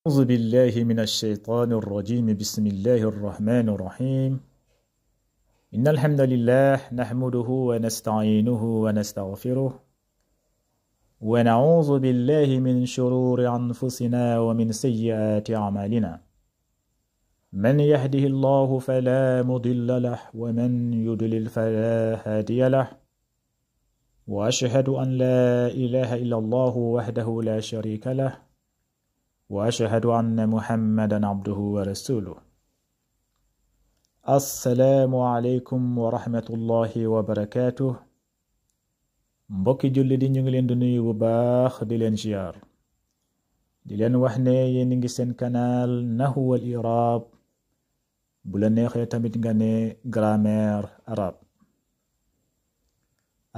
أعوذ بالله من الشيطان الرجيم. بسم الله الرحمن الرحيم. إن الحمد لله نحمده ونستعينه ونستغفره ونعوذ بالله من شرور أنفسنا ومن سيئات أعمالنا. من يهده الله فلا مضل له ومن يضلل فلا هادي له. وأشهد أن لا إله إلا الله وحده لا شريك له وأشهد أن محمدا عبده ورسوله. السلام عليكم ورحمة الله وبركاته. mbokki julli di ñu ngi leen di nuyu bu baax di leen ziar di leen wax ne yéen ngi seen canal Nahwu wal I'rab, bu la neexee tamit nga ne grammaire arabe.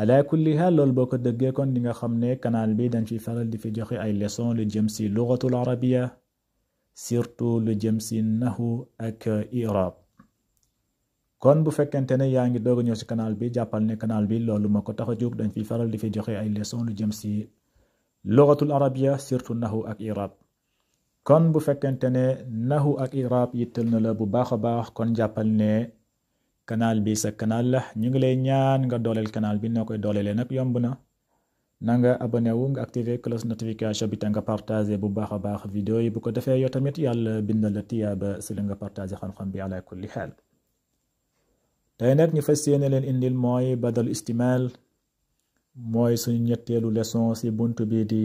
ala kulli haal loolu boo ko dëggee kon di nga xam ne canal bi dañ fi faral di fi joxe ay leçon lu jëm si lugatul arabiya, surtout lu jëm si nahwu ak i'rab. kon bu fekkente ne yaa ngi doog a ñëw si canal bi, jàppal ne canal bi loolu moo ko tax a jóg. dañ fi faral di fi joxe ay leçon lu jëm si lugatul arabiya, surtout nahwu ak i'rab. kon bu fekkente ne nahwu ak i'rab yittal na la bu baax a baax, kon jàppal ne canal bi sa canal la. ñu ngi lay ñaan nga dooleel canal bi. noo koy doolelee nag yomb na nga abonné wu, nga activer cloche notification bi te nga partagé bu baax a baax vidéo yi. bu ko defee yow tamit yàlla bindal la tiyaaba si la nga partagé xam-xam bi ala kulli xaal. tey nag ñu fas yéene leen indil mooy badal istimal, mooy suñu ñetteelu leçon si buntu bi di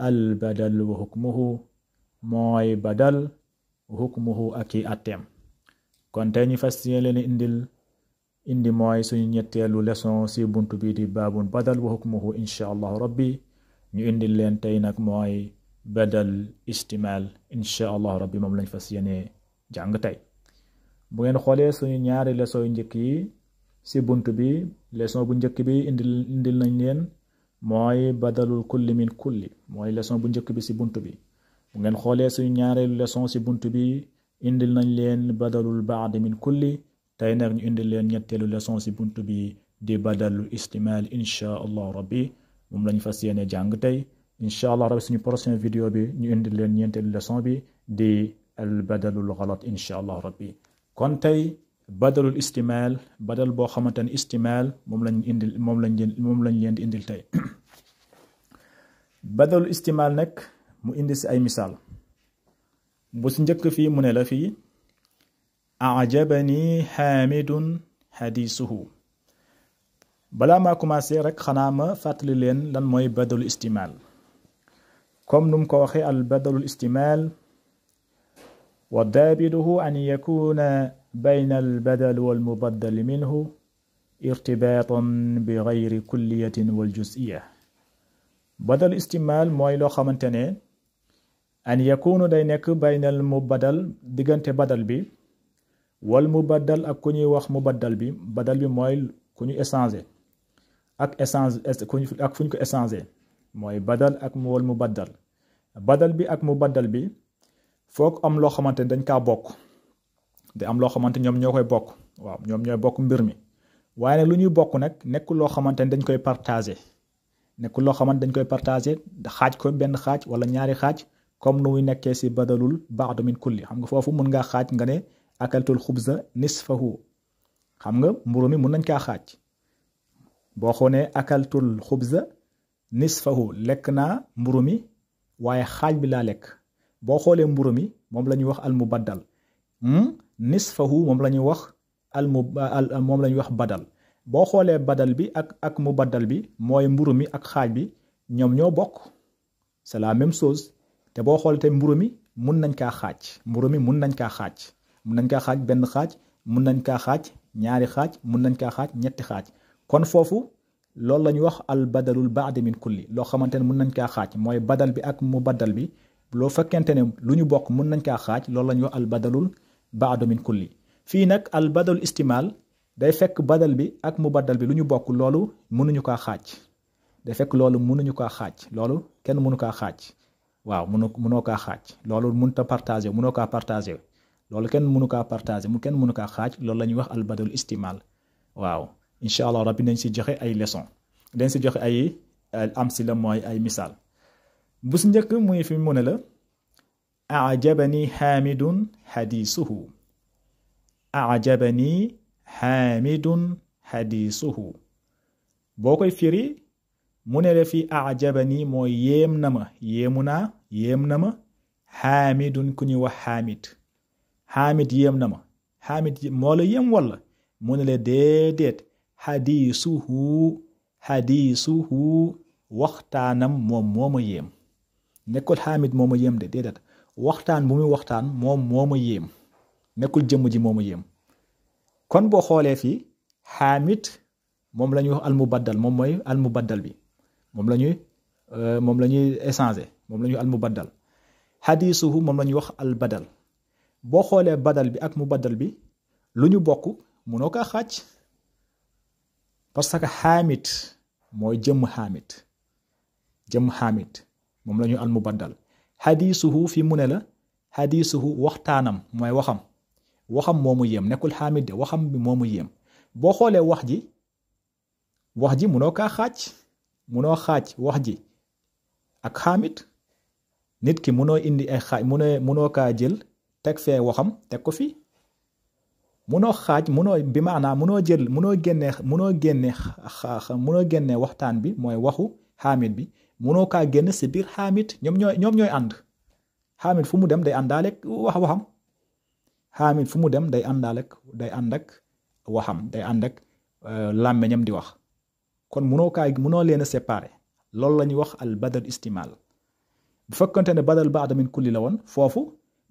al badal wa hukmuhu, mooy badal hukmuhu ak i atteem. kon tey ñu fas yéene leen indi mooy suñu ñetteelu leçon si buntu bi di baabun badal wa hukmuhu insha allahu rabbi. ñu indil leen tey nag mooy badal istimal insha allahu rabbi, moom lañ fas yéene jàng tey. bu ngeen xoolee suñu ñaari leçon yu njëkk yi si buntu bi, leçon bu njëkk bi indil nañ leen mooy badalul kulli min kulli, mooy leçon bu njëkk bi si buntu bi. bu ngeen xoolee suñu ñaareelu leçon si buntu bi indil nañ leen badalul baad min kulli. tey nag ñu indil leen ñetteelu leçon si buntu bi di badalul istimal insha allahu rabbi, moom lañ fas yéene jàng tey insha allah rabbi. suñu prochaine vidéo bi ñu indil leen ñeenteelu leçon bi di al badalul galat insha allahu rabbi. kon tey badalul istimal, badal boo xamante ne istimal moom lañ leen di indil tey. badalul istimal nag mu indi si ay misaal. bu si njëkk fii mu ne la fii ajabani xaamidun xadiisuhu. balaa maa commencé rek xanaa ma fàttali leen lan mooy badalul istimal. comme nu mu ko waxee al badalul istimal wa daabiduhu an yakuna bayna al badal wal mubaddal minhu irtibaatan bi gayri kulliyatin wal juz'iya. badal istimal mooy loo xamante ne an yakunu day nekk baynal mubaddal, diggante badal bi, wal mubaddal ak ku ñuy wax mubaddal bi. badal bi mooy ku ñu échangé ak fu ñu ko échangé, mooy badal ak wal mubaddal. badal bi ak mubaddal bi foog am loo xamante ne dañ kaa bokk, te am loo xamante ñoom ñoo koy bokk. waaw, ñoom ñooy bokk mbir mi. waaye nag lu ñuy bokk nag nekkul loo xamante ne dañ koy partagé, nekkul loo xamante dañ koy partagé xaaj ko benn xaaj wala ñaari xaaj, comme nu muy nekkee si badalul baad min kulli. xam nga foofu mun ngaa xaaj nga ne akaltul xubza nisfahu. xam nga mburu mi mun nañ kaa xaaj. boo xoolee akaltul xubza nisfahu, lekk naa mburu mi waaye xaaj bi laa lekk. boo xoolee mburu mi moom la ñuy wax al mubaddal, nisfahu moom la ñuy wax moom la ñuy wax badal. boo xoolee badal bi ak mubaddal bi, mooy mburu mi ak xaaj bi ñoom ñoo bokk, c'est la même chose. te boo xoolee te mburu mi mun nañ kaa xaaj, mburu mi mun nañ kaa xaaj, mun nañ kaa xaaj benn xaaj, mun nañ kaa xaaj ñaari xaaj, mun nañ kaa xaaj ñetti xaaj. kon foofu loolu la ñuy wax al badalul baad min kulli, loo xamante ne mun nañ kaa xaaj, mooy badal bi ak mubaddal bi. loo fekkente ne lu ñu bokk mun nañ kaa xaaj, loolu la ñuy wax al badalul baad min kulli. fii nag al badalul istimal day fekk badal bi ak mubaddal bi lu ñu bokk, loolu mënuñu kaa xaaj. day fekk loolu mënuñu kaa xaaj, loolu kenn mënu kaa xaaj. waaw mënoo kaa xaaj, loolu mënut a partagé, mënoo kaa partagé, loolu kenn mënu kaa partagé, kenn mënu kaa xaaj. loolu la ñuy wax al badalul istimal. waaw incha allah rabbi nañ si joxe ay leçon, dañ si joxe ay amsila, mooy ay misaal. bu si njëkk muy fi mu ne la ajabani xaamidun xadiisuhu ajabani xaamidun xadiisuhu boo koy firi mu ne la fi ajabani mooy yéem na ma yéem na ma xaamidun ku ñuy wax xaamid yéem na ma xaamid moo la yéem walla mu ne la déedéet xadiisuhu waxtaanam moom moo ma yéem nekkul xaamid moo ma yéem de déedéet waxtaan bu muy waxtaan moom moo ma yéem nekkul jëmm ji moo ma yéem kon boo xoolee fii xaamid moom la ñuy wax almubaddal moom mooy almubaddal bi moom la ñuy échanger moom la ñuy almubaddal xadiisuhu moom la ñuy wax albadal boo xoolee badal bi ak mubaddal bi lu ñu bokk mënoo kaa xaaj parce que xaamid mooy jëmm xaamid moom la ñuy almubaddal xadiisuhu fii mu ne la xadiisuhu waxtaanam mooy waxam moo mu yéem nekkul xaamid de waxam bi moo mu yéem boo xoolee wax ji mënoo kaa xaaj wax ji ak xaamid nit ki mënoo indi ay xaaj mënoo kaa jël teg fee waxam teg ko fi bi maanaam mënoo génne waxtaan bi mooy waxu xaamid bi mënoo kaa génn si biir xaamid ñoom ñooy ànd xaamid fu mu dem day àndaaleeg waxam xaamid fu mu dem day ànd ak waxam day ànd ak làmmeñam di wax kon mënoo leen a séparer loolu la ñuy wax al badal istimal bu fekkante ne badal baada min kulli la woon foofu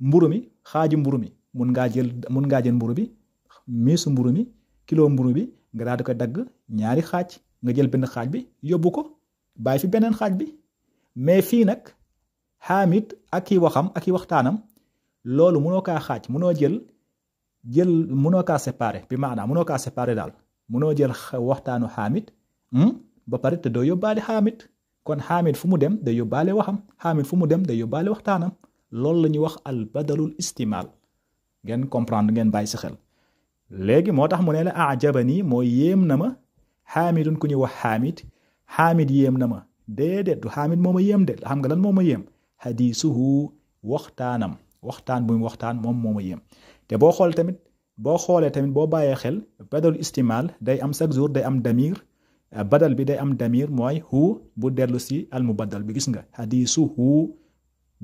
mburu mi xaaju mburu mi mun ngaa jël mburu bi miisu mburu mi kilo mburu bi nga daal di koy dagg ñaari xaaj nga jël benn xaaj bi yóbbu ko bàyyi fi beneen xaaj bi mais fii nag xaamid ak i waxam ak i waxtaanam loolu mënoo kaa xaaj mënoo jël mënoo kaa séparer bi maanaam mënoo kaa séparer daal mënoo jël waxtaanu xaamid ba pare te doo yóbbaale xaamid kon xaamid fu mu dem day yóbbaale waxam xaamid fu mu dem day yóbbaale waxtaanam loolu la ñuy wax al badalul istimal ngeen comprendre ngeen bàyyi si xel léegi moo tax mu ne la ajabani mooy yéem na ma xaamidun ku ñuy wax xaamid yéem na ma déedéet du xaamid moo ma yéem de xam nga lan moo ma yéem xadiisuhu waxtaan bu mu waxtaan moom moo ma yéem te boo xoolee tamit boo bàyyee xel badalul istimal day am chaque jour day am damir badal bi day am damir mooy hu bu dellu si al mubaddal bi gis nga xadiisuhu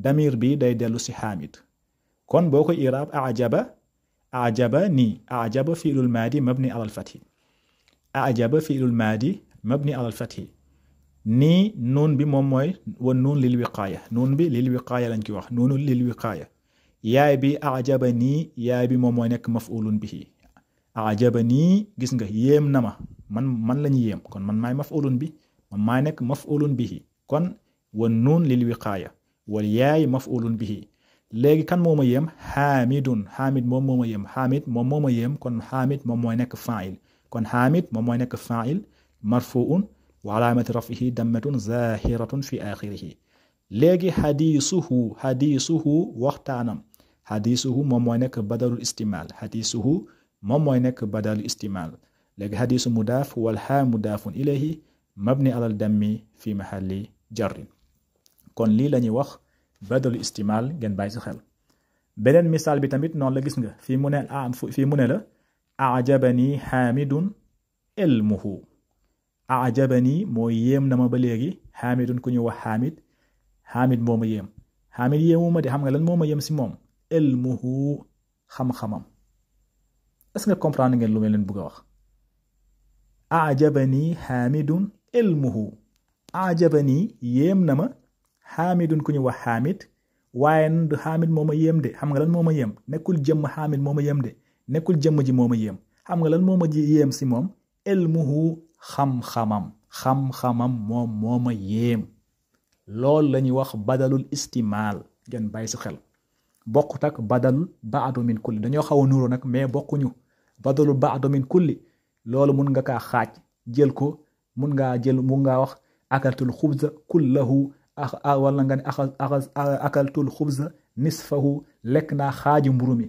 damir bi day dellu si xaamid kon boo ko iraab ajaba fiilul maadi mabni alal fathi mabni alal fathi nii nuun bi moom mooy wa nuun lil wiqaaya nuun bi lil wiqaaya lañ ci wax nuunu lil wiqaaya yaay bi ajaba nii yaay bi moom mooy nekk maf'ulun bihi ajaba nii gis nga yéem na ma man lañu yéem kon man maay maf'ulun bi man maay nekk maf'ulun bihi kon wa nuun lil wiqaaya wal yaay maf'ulun bihi léegi kan moo ma yéem xaamid moom moo ma yéem kon xaamid moom mooy nekk fa'il kon xaamid moom mooy nekk fa'il marfu'un wa alaamati raf'ihi dammatun zahiratun fi axirihi léegi xadiisuhu waxtaanam xadiisuhu moom mooy nekk badalul istimal léegi xadiisu mudaaf wal xaa mudaafun ilayhi mabni alal dammi fi mahalli jarrin kon lii la ñuy wax badalul istimal ngeen bàyyi si xel beneen misaal bi tamit noonu la gis nga fii mu ne la ajabani xaamidun ilmuhu ajabani mooy yéem na ma ba léegi xaamidun ku ñu wax xaamid moo ma yéem xaamid yéemu ma de xam nga lan moo ma yéem si moom ilmuhu xam-xamam est-ce que comprendre ngeen lu ma leen bëgg a wax ajabani xaamidun ilmuhu ajabani yéem na ma xaamidun ku ñu wax xaamid waaye du xaamid moo ma yéem de xam nga lan moo ma yéem nekkul jëmm xaamid moo ma yéem de nekkul jëmm ji moo ma yéem xam nga lan moo ma yéem si moom ilmuhu xam-xamam moom moo ma yéem loolu la ñuy wax badalul istimal ngeen bàyyi si xel bokkut ak badalul baadu min kulli dañoo xaw a nuroo nag mais bokkuñu badalul baadu min kulli loolu mun nga kaa xaaj jël ko mun ngaa wax akaltul xubza kullahu wala nga ne akaltul xubza nisfahu lekk naa xaaju mburu mi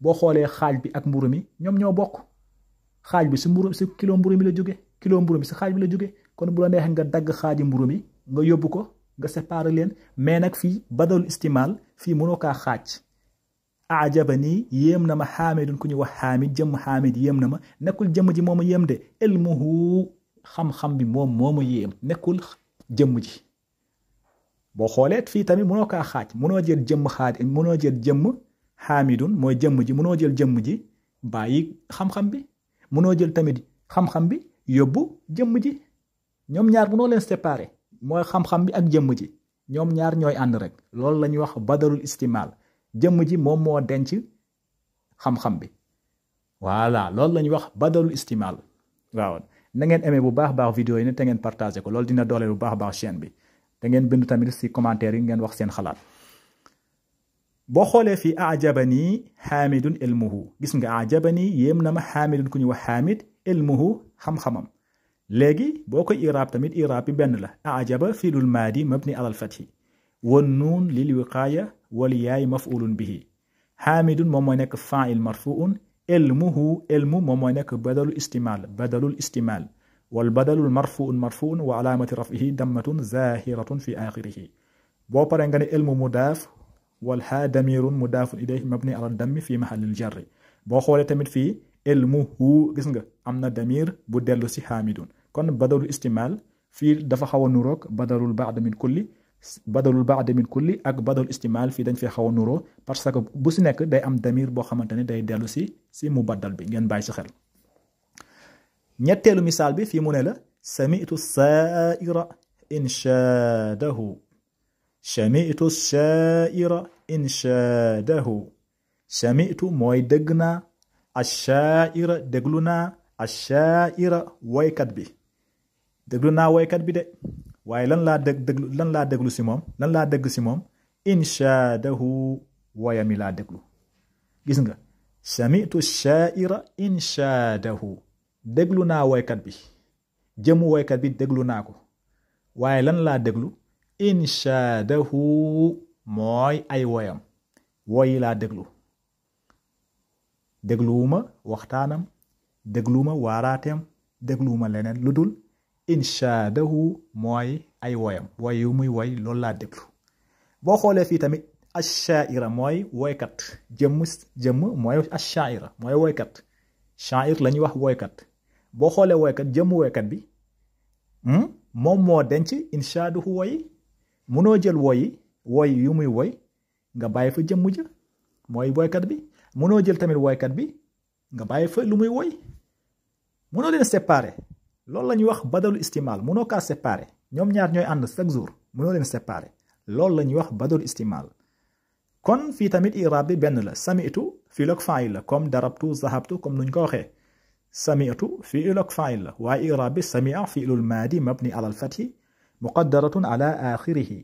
boo xoolee xaaj bi ak mburu mi ñoom ñoo bokk xaaj bi si kilo mburu mi la jóge kilo mburu mi si xaaj bi la jóge kon bu la neexee nga dagg xaaji mburu mi nga yóbbu ko nga séparer leen. mais nag fii badalul istimal fii mënoo kaa xaaj. ajabani yéem na ma xaamidun ku ñu wax xaamid jëmm xaamid yéem na ma nekkul jëmm ji moo ma yéem de ilmuhu xam-xam bi moom moo ma yéem nekkul jëmm ji. boo xooleet fii tamit mënoo kaa xaaj mënoo jël jëmm mënoo jël jëmm xaamidun mooy jëmm ji mënoo jël jëmm ji bàyyi xam-xam bi mënoo jël tamit xam-xam bi yóbbu jëmm ji. ñoom ñaar mënoo leen séparer mooy xam-xam bi ak jëmm ji ñoom ñaar ñooy ànd rek loolu la ñuy wax badalul istimal. jëmm ji moom moo denc xam-xam bi voilà loolu la ñuy wax badalul istimal. waaw na ngeen aimé bu baax vidéo yi ne te ngeen partagé ko loolu dina dooleel bu baax chaîne bi te ngeen bind tamit ci commentaire yi ngeen wax seen xalaat. boo xoolee fii ajabani xaamidun ilmuhu gis nga ajabani yéem na ma xaamidun ku ñu wax xaamid ilmuhu xam-xamam. léegi boo koy iraab tamit iraab bi benn la ajaba fiilul maadi mabni alal fathi wan nuun lil wiqaaya wal yaay maf'ulun bihi. xaamidun moom mooy nekk fa'il marfu'un ilmuhu ilmu moom mooy nekk badalul istimal wal badalul marfu'un wa alaamati raf'ihi dammatun zahiratun fi axirihi. boo paree nga ne ilmu mudaaf wal haa damirun mudaafun ilayhi mabni ala dammi fi mahallil jarri. boo xoolee tamit fii ilmuhu gis nga am na damir bu dellu si xaamidun kon badalul istimal fii dafa xaw a nuroog badalul ba'da min kulli ak badalul istimal fii dañ fee xaw a nuroo parce que bu si nekk day am damir boo xamante ne day dellu si mubaddal bi ngeen bàyyi si xel. ñetteelu misaal bi fii mu ne la sami'tu saa'ira inshaadahu sami'tu saa'ira inshaadahu sami'tu mooy dégg naa ash-shaa'ira déglu naa ash-shaa'ira woykat bi déglu naa woykat bi de waaye lan laa déglu si moom lan laa dégg si moom inshaadahu woyami laa déglu. gis nga sami'tu ash-shaa'ira inshaadahu déglu naa woykat bi jëmu woykat bi déglu naa ko waaye lan laa déglu inshaadahu mooy ay woyam woyi laa déglu. dégluwuma waxtaanam dégluwuma waaraateem dégluwuma leneen lu dul inshaadahu mooy ay woyam woy yu muy woy loolu laa déglu. boo xoolee fii tamit ash-sha'ira mooy woykat jëmm mooy ash-sha'ira mooy woykat sha'ir la ñuy wax woykat. boo xoolee woykat jëmmu woykat bi moom moo denc inshaaduhu woyi munoo jël woy yu muy woy nga bàyyi fa jëmm ja mooy woykat bi munoo jël tamit woykat bi nga bàyyi fa lu muy woy munoo leen séparer loolu la ñuy wax badalu istimal munoo kaa séparer ñoom ñaar ñooy ànd chaque jour munoo leen séparer loolu la ñuy wax badalu istimal. kon fii tamit iraab bi benn la sami'tu fi'l ak fa'il la comme darabtu zahabtu comme nuñ ko waxee sami'tu fi'l ak fa'il la waaye iraab bi sami'a fi'lul maadi mabni ala al-fathi muqaddaratun ala axirihi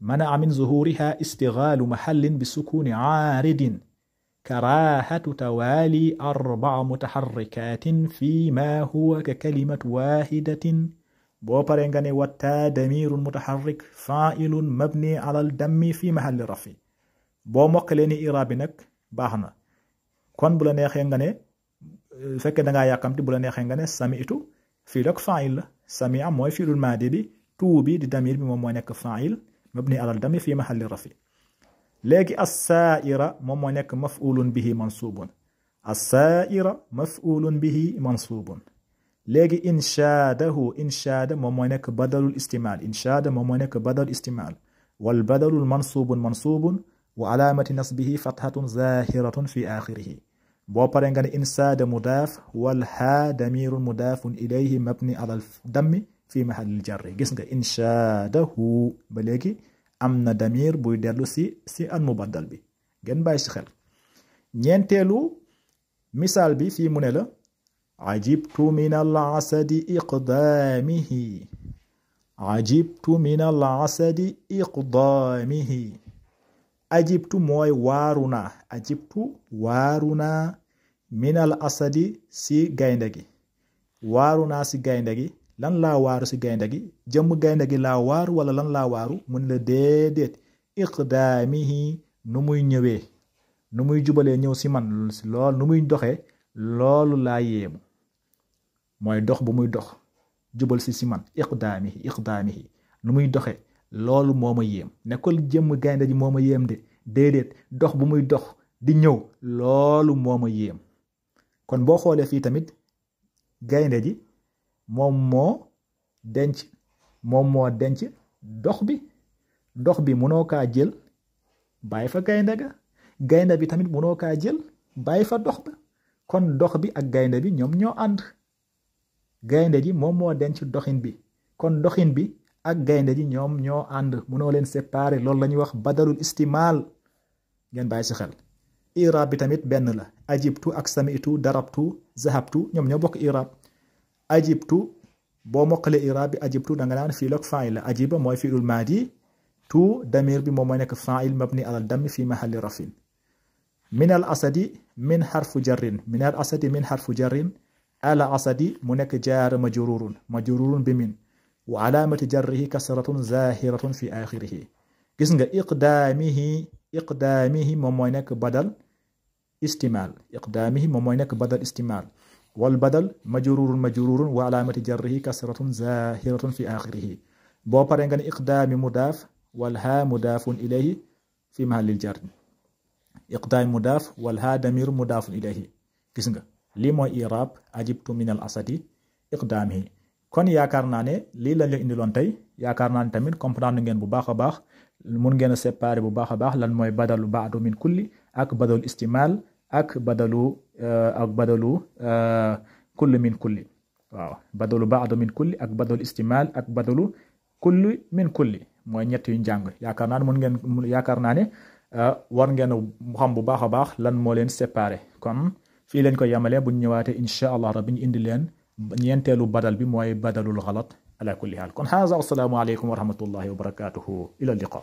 mana'a min zuhuriha istighalu mahallin bi sukuni aaridin karaahatu tawaali 4 mutaharrikatin fi ma huwa ka kalimat waahidatin. boo paree nga ne wattaa damirun mutaharrik fa'ilun mabni ala al-dammi fi mahalli rafi. boo mokkalee ni iraab bi nag baax na kon bu la neexee nga ne fekkee da ngaa yàkkamti bu la neexee nga ne sami'tu fi'l ak fa'il la sami'a mooy fi'lul maadi bi tuu bi di damir bi moom mooy nekk fa'il mabni ala al-dammi fi mahalli rafi. léegi as-saa'ira moom mooy nekk maf'ulun bihi mansubun as-saa'ira maf'ulun bihi mansubun. léegi inshaada moom mooy nekk badalul istimal inshaada moom mooy nekk badalul istimal wal badalul mansubun wa alaamati nasbihi fathatun zahiratun fi axirihi. boo paree nga ne insaada mudaaf wal haa damirun mudaafun ilayhi mabni ala dammi fi mahallil jarri. gis nga inshaadahu ba léegi am na damir buy dellu si al mubaddal bi ngeen bàyyi si xel. ñeenteelu misaal bi fii mu ne la ajibtu min al asadi iqdaamihi ajibtu min al asadi iqdaamihi. ajibtu mooy waaru naa minal asadi si gaynde gi waaru naa si gaynde gi lan laa waaru si gaynde gi jëmm gaynde gi laa waaru wala lan laa waaru mun la déedéet iqdaamihi nu muy ñëwee nu muy jubalee ñëw si man lool nu muy doxee loolu laa yéemu mooy dox bu muy dox jubal si man iqdaamihi nu muy doxe loolu moo ma yéem nekkul jëmm gaynde ji moo ma yéem de déedéet dox bu muy dox di ñëw loolu moo ma yéem kon boo xoolee fii tamit gaynde ji moom moo denc dox bi mënoo kaa jël bàyyi fa gaynde bi tamit mënoo kaa jël bàyyi fa dox ba kon dox bi ak gaynde bi ñoom ñoo ànd gaynde ji moom moo denc doxin bi kon doxin bi ak gaynde ji ñoom ñoo ànd mënoo leen séparer loolu la ñuy wax badalul istimaal ngeen bàyyi si xel irab bi tamit benn la ajibtu ak sami'tu darabtu zahabtu ñoom ñoo bokk irab ajibtu boo mokkale irab bi ajibtu da nga naan fiil ak fa'il la ajiba mooy fiilul maadi tu damir bi moom mooy nekk fa'il mabni alal dammi fi mahalli rafin min al asadi min harfu jarrin ala asadi mu nekk jaar majrurun bi min wa alaamati jarrihi kasratun zahiratun fi axirihi gis nga iqdaamihi moom mooy nekk badal istimaal wal badal majrurun wa alaamati jarrihi kasratun zahiratun fi axirihi boo paree nga ne iqdaami mudaaf wal haa mudaafun ilayhi fi mahallil jar iqdaami mudaaf wal haa damir mudaafun ilayhi gis nga lii mooy irab ajibtu min al asadi iqdaamihi kon yaakaar naa ne lii lañ leen indiloon tey yaakaar naa ne tamit comprendre ngeen bu baax a baax mun ngeen a séparer bu baax a baax lan mooy badalu baadu min kulli ak badalu istimaal ak badalu kulli min kulli waaw badalu baadu min kulli ak badalu istimaal ak badalu kulli min kulli mooy ñett yu njàng yaakaar naa ne yaakaar naa ne war ngeen xam bu baax a baax lan moo leen séparer kon fii leen ko yamalee bu ñu ñëwaatee incha allah rabbi ñu indi leen ñeenteelu badal bi mooy badalul xalat ala kulli haal kon haza assalaamu aleykum wa rahmatullahi wa barakatuhu ila liqa